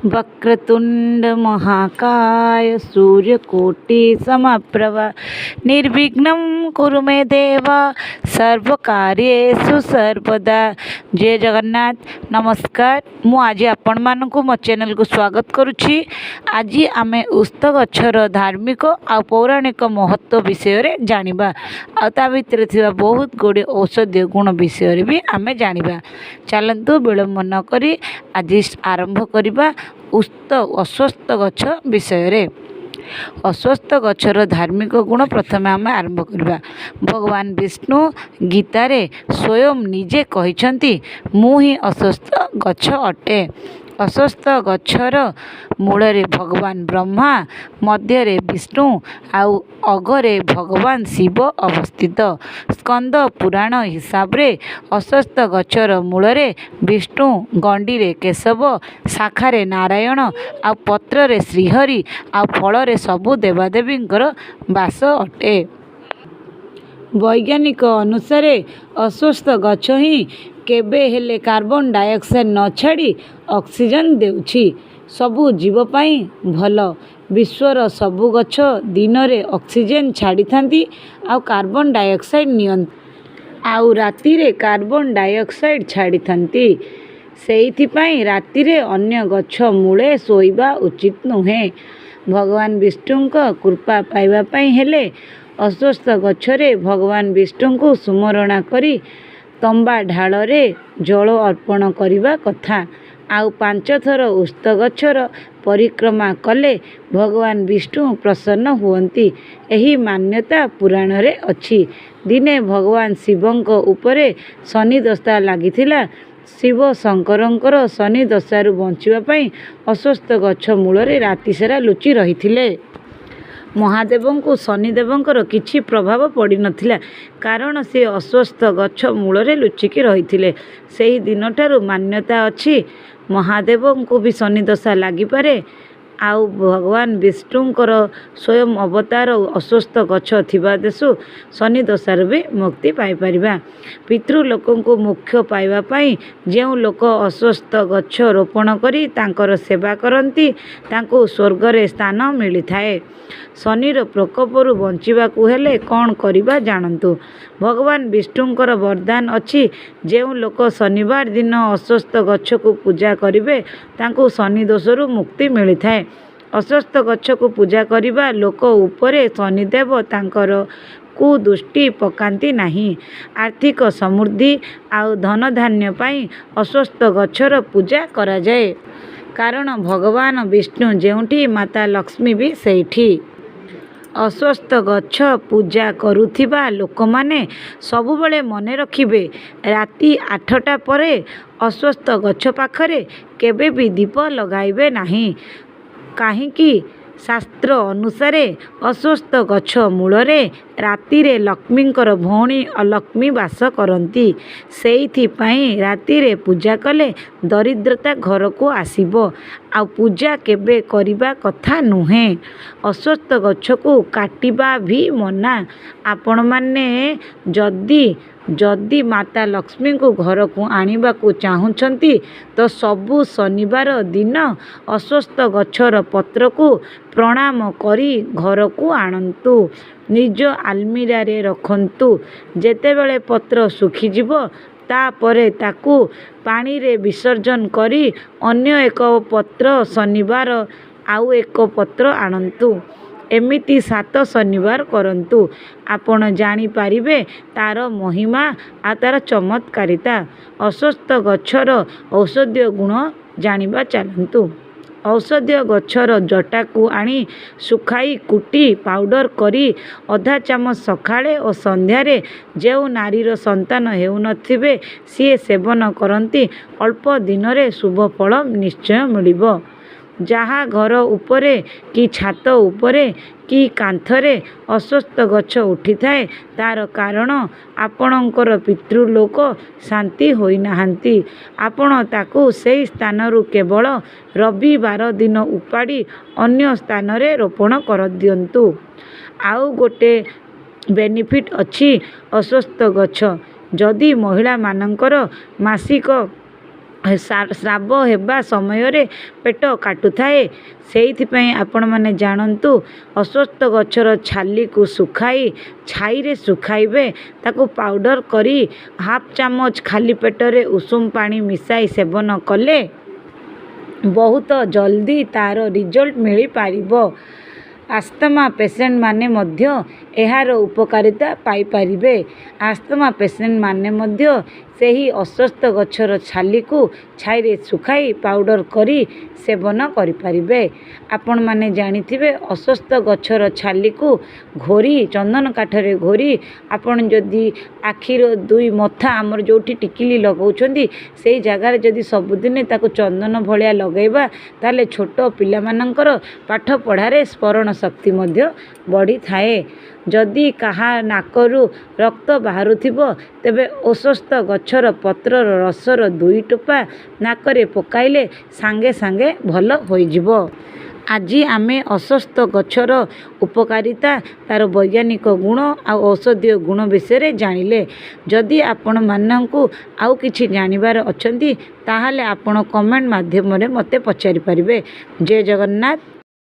वक्रतुण्ड महाकाय सूर्यकोटि समप्रभा निर्विघ्नं कुरु मे देव ସର୍ବକାର୍ୟେଷୁ ସର୍ବଦା। ଜୟ ଜଗନ୍ନାଥ। ନମସ୍କାର। ମୁଁ ଆଜି ଆପଣମାନଙ୍କୁ ମୋ ଚ୍ୟାନେଲକୁ ସ୍ୱାଗତ କରୁଛି। ଆଜି ଆମେ ଓସ୍ତ ଗଛର ଧାର୍ମିକ ଆଉ ପୌରାଣିକ ମହତ୍ତ୍ୱ ବିଷୟରେ ଜାଣିବା ଆଉ ତା ଭିତରେ ଥିବା ବହୁତ ଗୁଡ଼ିଏ ଔଷଧୀୟ ଗୁଣ ବିଷୟରେ ବି ଆମେ ଜାଣିବା। ଚାଲନ୍ତୁ, ବିଳମ୍ବ ନ କରି ଆଜି ଆରମ୍ଭ କରିବା ଉସ୍ତ ଅଶ୍ୱତ୍ଥ ଗଛ ବିଷୟରେ। ଅଶ୍ୱତ୍ଥ ଗଛର ଧାର୍ମିକ ଗୁଣ ପ୍ରଥମେ ଆମେ ଆରମ୍ଭ କରିବା। ଭଗବାନ ବିଷ୍ଣୁ ଗୀତାରେ ସ୍ୱୟଂ ନିଜେ କହିଛନ୍ତି, ମୁଁ ହିଁ ଅଶ୍ୱତ୍ଥ ଗଛ ଅଟେ। ଅଶ୍ୱତ୍ଥ ଗଛର ମୂଳରେ ଭଗବାନ ବ୍ରହ୍ମା, ମଧ୍ୟରେ ବିଷ୍ଣୁ ଆଉ ଅଗରେ ଭଗବାନ ଶିବ ଅବସ୍ଥିତ। ସ୍କନ୍ଦ ପୁରାଣ ହିସାବରେ ଅଶ୍ୱତ୍ଥ ଗଛର ମୂଳରେ ବିଷ୍ଣୁ, ଗଣ୍ଡିରେ କେଶବ, ଶାଖାରେ ନାରାୟଣ ଆଉ ପତ୍ରରେ ଶ୍ରୀହରି ଆଉ ଫଳରେ ସବୁ ଦେବାଦେବୀଙ୍କର ବାସ ଅଟେ। ବୈଜ୍ଞାନିକ ଅନୁସାରେ ଅଶ୍ୱତ୍ଥ ଗଛ ହିଁ କେବେ ହେଲେ କାର୍ବନ ଡାଇଅକ୍ସାଇଡ଼ ନ ଛାଡ଼ି ଅକ୍ସିଜେନ୍ ଦେଉଛି, ସବୁ ଜୀବ ପାଇଁ ଭଲ। ବିଶ୍ୱର ସବୁ ଗଛ ଦିନରେ ଅକ୍ସିଜେନ୍ ଛାଡ଼ିଥାନ୍ତି ଆଉ କାର୍ବନ ଡାଇଅକ୍ସାଇଡ଼ ନିଅନ୍ତି ଆଉ ରାତିରେ କାର୍ବନ ଡାଇଅକ୍ସାଇଡ଼ ଛାଡ଼ିଥାନ୍ତି। ସେଇଥିପାଇଁ ରାତିରେ ଅନ୍ୟ ଗଛ ମୂଳେ ଶୋଇବା ଉଚିତ ନୁହେଁ। ଭଗବାନ ବିଷ୍ଣୁଙ୍କ କୃପା ପାଇବା ପାଇଁ ହେଲେ ଅଶ୍ୱତ୍ଥ ଗଛରେ ଭଗବାନ ବିଷ୍ଣୁଙ୍କୁ ସୁମରଣା କରି ତମ୍ବା ଢାଳରେ ଜଳ ଅର୍ପଣ କରିବା କଥା ଆଉ ପାଞ୍ଚଥର ଓସ୍ତ ଗଛର ପରିକ୍ରମା କଲେ ଭଗବାନ ବିଷ୍ଣୁ ପ୍ରସନ୍ନ ହୁଅନ୍ତି, ଏହି ମାନ୍ୟତା ପୁରାଣରେ ଅଛି। ଦିନେ ଭଗବାନ ଶିବଙ୍କ ଉପରେ ଶନି ଦଶା ଲାଗିଥିଲା। ଶିବ ଶଙ୍କରଙ୍କର ଶନି ଦଶାରୁ ବଞ୍ଚିବା ପାଇଁ ଅଶ୍ୱତ୍ଥ ଗଛ ମୂଳରେ ରାତିସାରା ଲୁଚି ରହିଥିଲେ। ମହାଦେବଙ୍କୁ ଶନିଦେବଙ୍କର କିଛି ପ୍ରଭାବ ପଡ଼ିନଥିଲା, କାରଣ ସେ ଅଶ୍ୱତ୍ଥ ଗଛ ମୂଳରେ ଲୁଚିକି ରହିଥିଲେ। ସେହି ଦିନଠାରୁ ମାନ୍ୟତା ଅଛି, ମହାଦେବଙ୍କୁ ବି ଶନି ଦଶା ଲାଗିପାରେ ଆଉ ଭଗବାନ ବିଷ୍ଣୁଙ୍କର ସ୍ୱୟଂ ଅବତାର ଅଶ୍ୱତ୍ଥ ଗଛ ଥିବା ଦେଶୁ ଶନି ଦଶାରୁ ବି ମୁକ୍ତି ପାଇପାରିବା। ପିତୃଲୋକଙ୍କୁ ମୋକ୍ଷ ପାଇବା ପାଇଁ ଯେଉଁ ଲୋକ ଅଶ୍ୱତ୍ଥ ଗଛ ରୋପଣ କରି ତାଙ୍କର ସେବା କରନ୍ତି, ତାଙ୍କୁ ସ୍ୱର୍ଗରେ ସ୍ଥାନ ମିଳିଥାଏ। ଶନିର ପ୍ରକୋପରୁ ବଞ୍ଚିବାକୁ ହେଲେ କ'ଣ କରିବା ଜାଣନ୍ତୁ। ଭଗବାନ ବିଷ୍ଣୁଙ୍କର ବରଦାନ ଅଛି, ଯେଉଁ ଲୋକ ଶନିବାର ଦିନ ଅଶ୍ୱତ୍ଥ ଗଛକୁ ପୂଜା କରିବେ, ତାଙ୍କୁ ଶନି ଦୋଷରୁ ମୁକ୍ତି ମିଳିଥାଏ। ଅଶ୍ୱତ୍ଥ ଗଛକୁ ପୂଜା କରିବା ଲୋକ ଉପରେ ଶନିଦେବ ତାଙ୍କର କୁଦୃଷ୍ଟି ପକାନ୍ତି ନାହିଁ। ଆର୍ଥିକ ସମୃଦ୍ଧି ଆଉ ଧନଧାନ୍ୟ ପାଇଁ ଅଶ୍ୱତ୍ଥ ଗଛର ପୂଜା କରାଯାଏ। କାରଣ ଭଗବାନ ବିଷ୍ଣୁ ଯେଉଁଠି, ମାତା ଲକ୍ଷ୍ମୀ ବି ସେଇଠି। ଅଶ୍ୱତ୍ଥ ଗଛ ପୂଜା କରୁଥିବା ଲୋକମାନେ ସବୁବେଳେ ମନେ ରଖିବେ, ରାତି 8ଟା ପରେ ଅଶ୍ୱତ୍ଥ ଗଛ ପାଖରେ କେବେ ବି ଦୀପ ଲଗାଇବେ ନାହିଁ। କାହିଁକି? ଶାସ୍ତ୍ର ଅନୁସାରେ ଅଶ୍ୱତ୍ଥ ଗଛ ମୂଳରେ ରାତିରେ ଲକ୍ଷ୍ମୀଙ୍କର ଭଉଣୀ ଅଲକ୍ଷ୍ମୀ ବାସ କରନ୍ତି। ସେଇଥିପାଇଁ ରାତିରେ ପୂଜା କଲେ ଦରିଦ୍ରତା ଘରକୁ ଆସିବ ଆଉ ପୂଜା କେବେ କରିବା କଥା ନୁହେଁ। ଅଶ୍ୱତ୍ଥ ଗଛକୁ କାଟିବା ବି ମନା। ଆପଣମାନେ ଯଦି ମାତା ଲକ୍ଷ୍ମୀଙ୍କୁ ଘରକୁ ଆଣିବାକୁ ଚାହୁଁଛନ୍ତି ତ ସବୁ ଶନିବାର ଦିନ ଅଶ୍ୱତ୍ଥ ଗଛର ପତ୍ରକୁ ପ୍ରଣାମ କରି ଘରକୁ ଆଣନ୍ତୁ, ନିଜ ଆଲମିରାରେ ରଖନ୍ତୁ। ଯେତେବେଳେ ପତ୍ର ଶୁଖିଯିବ, ତାପରେ ତାକୁ ପାଣିରେ ବିସର୍ଜନ କରି ଅନ୍ୟ ଏକ ପତ୍ର ଶନିବାର ଆଉ ଏକ ପତ୍ର ଆଣନ୍ତୁ। ଏମିତି 7 ଶନିବାର କରନ୍ତୁ, ଆପଣ ଜାଣିପାରିବେ ତାର ମହିମା ଆଉ ତାର ଚମତ୍କାରିତା। ଅଶ୍ୱତ୍ଥ ଗଛର ଔଷଧୀୟ ଗୁଣ ଜାଣିବା ଚାଲନ୍ତୁ। ଔଷଧୀୟ ଗଛର ଜଟାକୁ ଆଣି ଶୁଖାଇ କୁଟି ପାଉଡ଼ର କରି ଅଧା ଚାମଚ ସକାଳେ ଓ ସନ୍ଧ୍ୟାରେ ଯେଉଁ ନାରୀର ସନ୍ତାନ ହେଉନଥିବେ, ସିଏ ସେବନ କରନ୍ତି, ଅଳ୍ପ ଦିନରେ ଶୁଭ ଫଳ ନିଶ୍ଚୟ ମିଳିବ। ଯାହା ଘର ଉପରେ କି ଛାତ ଉପରେ କି କାନ୍ଥରେ ଅଶ୍ୱତ୍ଥ ଗଛ ଉଠିଥାଏ, ତାର କାରଣ ଆପଣଙ୍କର ପିତୃଲୋକ ଶାନ୍ତି ହୋଇନାହାନ୍ତି। ଆପଣ ତାକୁ ସେହି ସ୍ଥାନରୁ କେବଳ ରବିବାର ଦିନ ଉପାଡ଼ି ଅନ୍ୟ ସ୍ଥାନରେ ରୋପଣ କରିଦିଅନ୍ତୁ। ଆଉ ଗୋଟେ ବେନିଫିଟ୍ ଅଛି ଅଶ୍ୱତ୍ଥ ଗଛ। ଯଦି ମହିଳାମାନଙ୍କର ମାସିକ ସ୍ରାବ ହେବା ସମୟରେ ପେଟ କାଟୁଥାଏ। ସେଇଥିପାଇଁ ଆପଣମାନେ ଜାଣନ୍ତୁ, ଅଶ୍ୱତ୍ଥ ଗଛର ଛାଲିକୁ ଶୁଖାଇ, ଛାଇରେ ଶୁଖାଇବେ, ତାକୁ ପାଉଡ଼ର କରି ହାଫ୍ ଚାମଚ ଖାଲି ପେଟରେ ଉଷୁମ ପାଣି ମିଶାଇ ସେବନ କଲେ ବହୁତ ଜଲ୍ଦି ତା'ର ରିଜଲ୍ଟ ମିଳିପାରିବ। ଆସ୍ଥମା ପେସେଣ୍ଟମାନେ ମଧ୍ୟ ଏହାର ଉପକାରିତା ପାଇପାରିବେ। ଆସ୍ଥମା ପେସେଣ୍ଟମାନେ ମଧ୍ୟ ସେହି ଅଶ୍ୱତ୍ଥ ଗଛର ଛାଲିକୁ ଛାଇରେ ଶୁଖାଇ ପାଉଡ଼ର କରି ସେବନ କରିପାରିବେ। ଆପଣମାନେ ଜାଣିଥିବେ, ଅଶ୍ୱତ୍ଥ ଗଛର ଛାଲିକୁ ଘୋରି, ଚନ୍ଦନ କାଠରେ ଘୋରି ଆପଣ ଯଦି ଆଖିର ଦୁଇ ମଥା, ଆମର ଯେଉଁଠି ଟିକିଲି ଲଗାଉଛନ୍ତି, ସେଇ ଜାଗାରେ ଯଦି ସବୁଦିନେ ତାକୁ ଚନ୍ଦନ ଭଳିଆ ଲଗାଇବା, ତାହେଲେ ଛୋଟ ପିଲାମାନଙ୍କର ପାଠ ପଢ଼ାରେ ସ୍ମରଣ ଶକ୍ତି ମଧ୍ୟ ବଢ଼ିଥାଏ। ଯଦି କାହା ନାକରୁ ରକ୍ତ ବାହାରୁଥିବ, ତେବେ ଅଶ୍ୱତ୍ଥ ଗଛର ପତ୍ରର ରସର 2 ଟୋପା ନାକରେ ପକାଇଲେ ସାଙ୍ଗେ ସାଙ୍ଗେ ଭଲ ହୋଇଯିବ। ଆଜି ଆମେ ଅଶ୍ୱତ୍ଥ ଗଛର ଉପକାରିତା, ତା'ର ବୈଜ୍ଞାନିକ ଗୁଣ ଆଉ ଔଷଧୀୟ ଗୁଣ ବିଷୟରେ ଜାଣିଲେ। ଯଦି ଆପଣମାନଙ୍କୁ ଆଉ କିଛି ଜାଣିବାର ଅଛନ୍ତି, ତାହେଲେ ଆପଣ କମେଣ୍ଟ ମାଧ୍ୟମରେ ମୋତେ ପଚାରିପାରିବେ। ଜୟ ଜଗନ୍ନାଥ।